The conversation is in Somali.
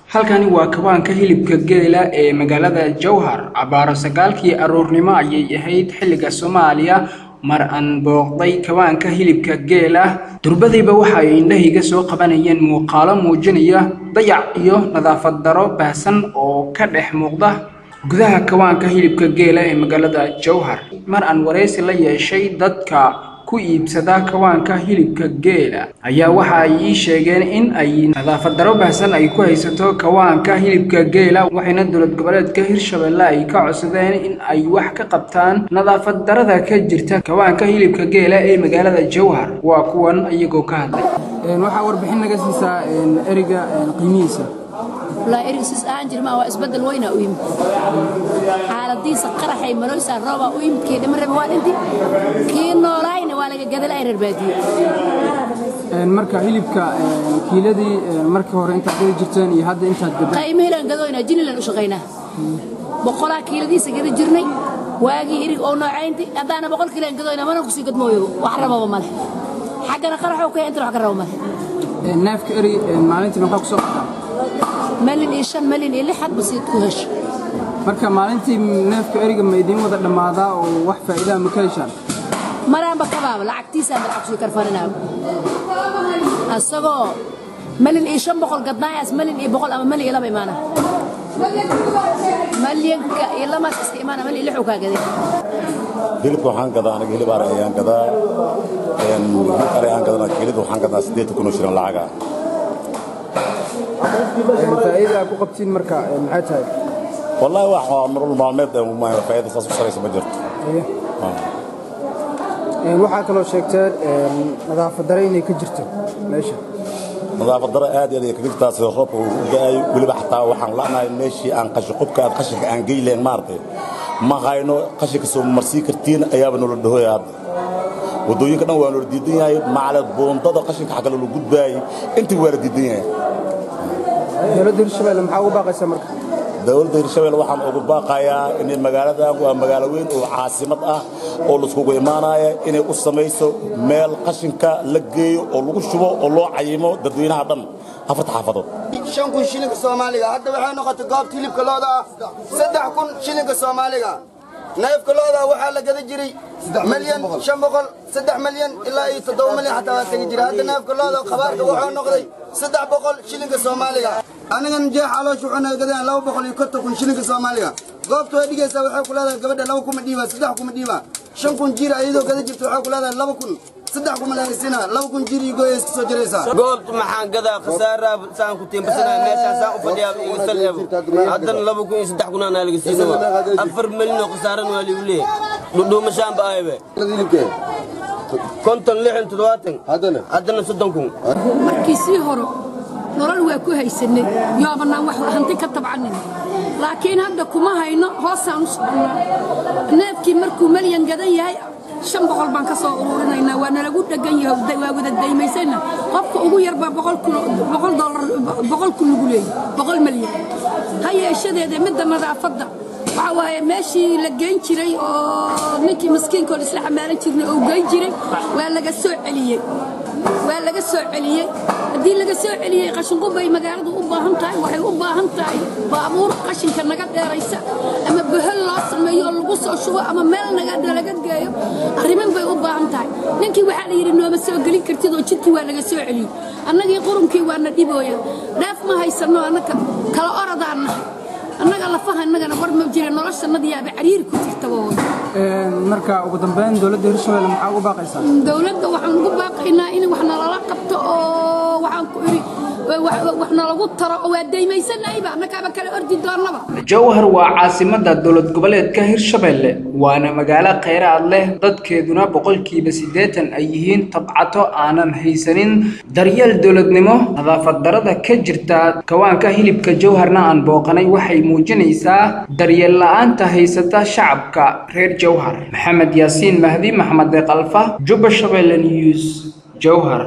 Halkani waa kawaanka hilibka geela ee magaalada Jowhar. Abaaro 9kii aroornimo ayay ahayd xilliga Soomaaliya mar aan booqday kawaanka hilibka geela. Durbadiiba waxa ay indhahayga soo qabanayeen muuqaalo muujinaya dayac iyo nadaafad darro baahsan oo ka dhex muuqda gudaha kawaanka hilibka geela ee magaalada Jowhar. Mar aan wareysi la yeeshay dadka ku iibsada kawaanka hilibka geela ayaa waxa ay ii sheegeen in ay nadaafad darro baahsan ay ku haysato kawaanka hilibka geela, waxayna dowlad goboleedka Hirshabelle ay ka codsadeen in ay wax ka qabtaan nadaafad darrada ka jirta kawaanka hilibka geela ee magaalada Jowhar. Waa kuwan iyagoo ka hadlay. Waxaa warbixin naga siisaa eriga qiimihiisa. Wallaahi eriga sis ahaan jirma waa isbeddel weyn u yimid. Xaaladiisa qaraxay maloysaa rooba u yimid, kii dhima rabe waa dhinti, kii noolaayna waa laga gadalay reer baadiye. Marka hilibka kiiladii markii hore intaad gadi jirteen iyo hadda intaad gadeen? Qiimihiilaan gadoynaa, jinilan u shaqaynaa. 100 kiiladiisa gadi jirnay waagii erig oo noocaynti, haddaana 100 kiilaan gadoynaa mana kusii gadmooyo, wax rababa male. Xaggana qaraxoo ka inta wax ka rabo male. Neefka eri maalintii maxaa kusoo qabtaa? 1.5 milyan, 1.6 milyan hadba siid ku hesho. Marka maalintii neefka eriga ma idiin wada dhammaadaa oo wax faa'iidaa ma ka heshaan? Maraanba kabaaba lacagtiisaan lacag kusii karfaninaayo. Asagoo 1.5 milyan gadnaayaas 1.1 milyan ama 1.2 milyan imaana. Milyanka iyo lamaas iska imaana, 1.6 milyan uu kaa gaday. Hilibka waxaan gadaa aniga, hilib ari ayaan gadaa. Hilib ari aan gadanaa kiilada waxaan gadnaa 80,000 oo shilin lacaga. Faa'iida aad ku qabtiin marka maxay tahay? Wallaahi wax waa nolol maalmeed, faa'iida saas u saraysa ma jirto. Waxaa kaloo sheegteen nadaafad darro inay ka jirto meesha. Nadaafad darro aad iyo aad ay kaga jirtaa sida roobka uu u da'ayo. Weliba xataa waxaan la'nahay meeshii aan qashin qubka aad qashinka aan gey lahayn, maaragtay, ma hayno. Qashinka soo marsii kartiin ayaaba noola dhahoya. Hadda waddooyinka dhan waa noola diidan yahay, macale buundada qashinka xagga loola gudbaayay intii waa la diidan yahay. Dowladda Hirshabelle maxaa ugu baaqaysaa marka? Dowladda Hirshabelle waxaan ugu baaqayaa inay magaaladan waa magaalo weyn oo caasimad ah oo laiskugu imaanaya inay u samayso meel qashinka la geeyo oo lagu shubo oo loo cayimo dadweynaha dhan afarta xaafadood. 5,000 shilinka Soomaaliga hadda waxay noqotay goobta hilibka looda ah 3,000 shilinka Soomaaliga. Neefka looda waxaa la gada jiray 1.5 milyan, 3 milyan ilaa iyo 7 milyan xataa waa tegi jiray. Hadda neefka looda khabaarka wuxuu noqday 300 shilinka Soomaaliga. Anigan jeex caloosha wuxuu naga gadayaan 250,000 shilinka Soomaaliga. Goobta way dhigaysaa, waxay ku leedahay gabadha laba kuma dhiiba, saddex kuma dhiiba. 5,000 jiir ayadoo gada jirta waxay ku leedahay 2,000, saddex kuma lahaysina, 2,000 jiir iyo gooya iska soo jiraysaa. Goobta maxaan gadaa? Khasaaraa saan ku tiimbasanaa, meeshaan saan u fadhiyaa iga saleebo. Haddana 2,000 iyo 3,000 aanaa laga siino, 4 milyan oo khasaaran waa liigu leeyahay. Dhudhuumashaan ba aybe 50, 60, 70, haddana 30,000. Markii sii horo nolol waa ku haysanay, yoobanaan wax hanti ka tabcanin, laakiin hadda kuma hayno, hoosaan u soconnaa. Neefkii markuu malyan gadan yahay 500 baan ka soo ururinaynaa. Waa nalagu dhegan yahay, waa wada daymaysayna. Qofka ugu yar baa $100, 100,000 lagu leeyay, 100 milyan. Ha yeeshadeeda midda nadaafadda waxa waaye meeshii la geyn jiray oo ninkii miskiinka oo isla xamaalan jirnay oo geyn jiray waa laga soo celiyey, waa laga soo celiyey. Haddii laga soo celiyey, qashinqub bay magaaladu u baahan tahay. Waxay u baahan tahay baabuur qashinka naga dheeraysa ama bohol loo sameeyo oo lagu soo shubo ama meel naga geeyo. Arrimin bay u baahan tahay. Ninkii waxaa la yidhi nooma soo gelin kartid oo jidkii waa laga soo celiyey. Annagii qurunkii waa na dhibooya, dheef ma haysanno, annaka kala orodaan nahay. Annaga lafaha innagana war ma jira, noloshanadiyaaba cariiri ku jirtaba. Marka ugu dambeyn dowladda Hirshabelle maxaa ugu baaqaysaa? Dowladda waxaan ugu baaqaynaa in wax nalala qabto oo waxaan ku idhi wax nalagu taro oo waa daymaysanahayba, annakaaba kala ordi doonnaba. Jowhar waa caasimadda dowlad goboleedka Hirshabelle, waana magaalo kheyraad leh, dadkeeduna 80% ay yihiin tabcato aanan haysanin daryeel dowladnimo. Nadaafad darrada ka jirta kawaanka hilibka Jowharna aan booqanay waxay muujinaysaa daryeel la'aanta haysata shacabka reer Jowhar. Maxamed Yaasiin Mahdi, Maxamed Deeqalfa, Jubba Shabeelle News, Jowhar.